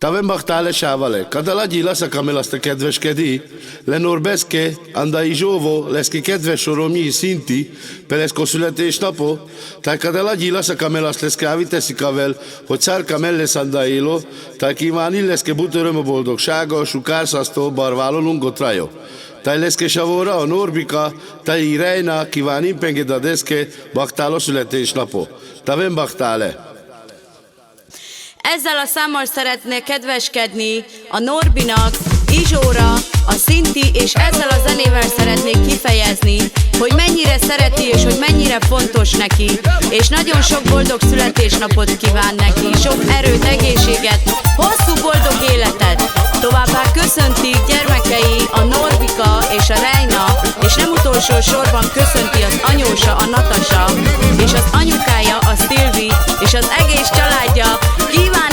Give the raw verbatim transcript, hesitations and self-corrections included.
Táven bachtále, čávale. Kada lagy lasakamelas te kedveskedni le Norbeske, Andai Zsóvo, leskej kedves soromnyi Szinti, pe leskoj születésnapo. Táj kada lagy lasakamelas leskej ávitesikavel, hogy sárka melle Sandailo, táj kivánni leskej butöröm a boldogsága, šukársaszto, barválo, lungo trajo. Táj leskej Savóra, a Norbika, táj i Reina kivánni pengedad eske bachtálo születésnapo. Táven bachtále. Ezzel a számmal szeretne kedveskedni a Norbinak Izsóra, a Szinti, és ezzel a zenével szeretnék kifejezni, hogy mennyire szereti és hogy mennyire fontos neki, és nagyon sok boldog születésnapot kíván neki, sok erőt, egészséget, hosszú boldog életet. Továbbá köszöntik gyermekei, a Norbika és a Reina, és nem utolsó sorban köszönti az anyósa, a Natasa, és az anyukája, a Szilvi, és az egész családja. Kíván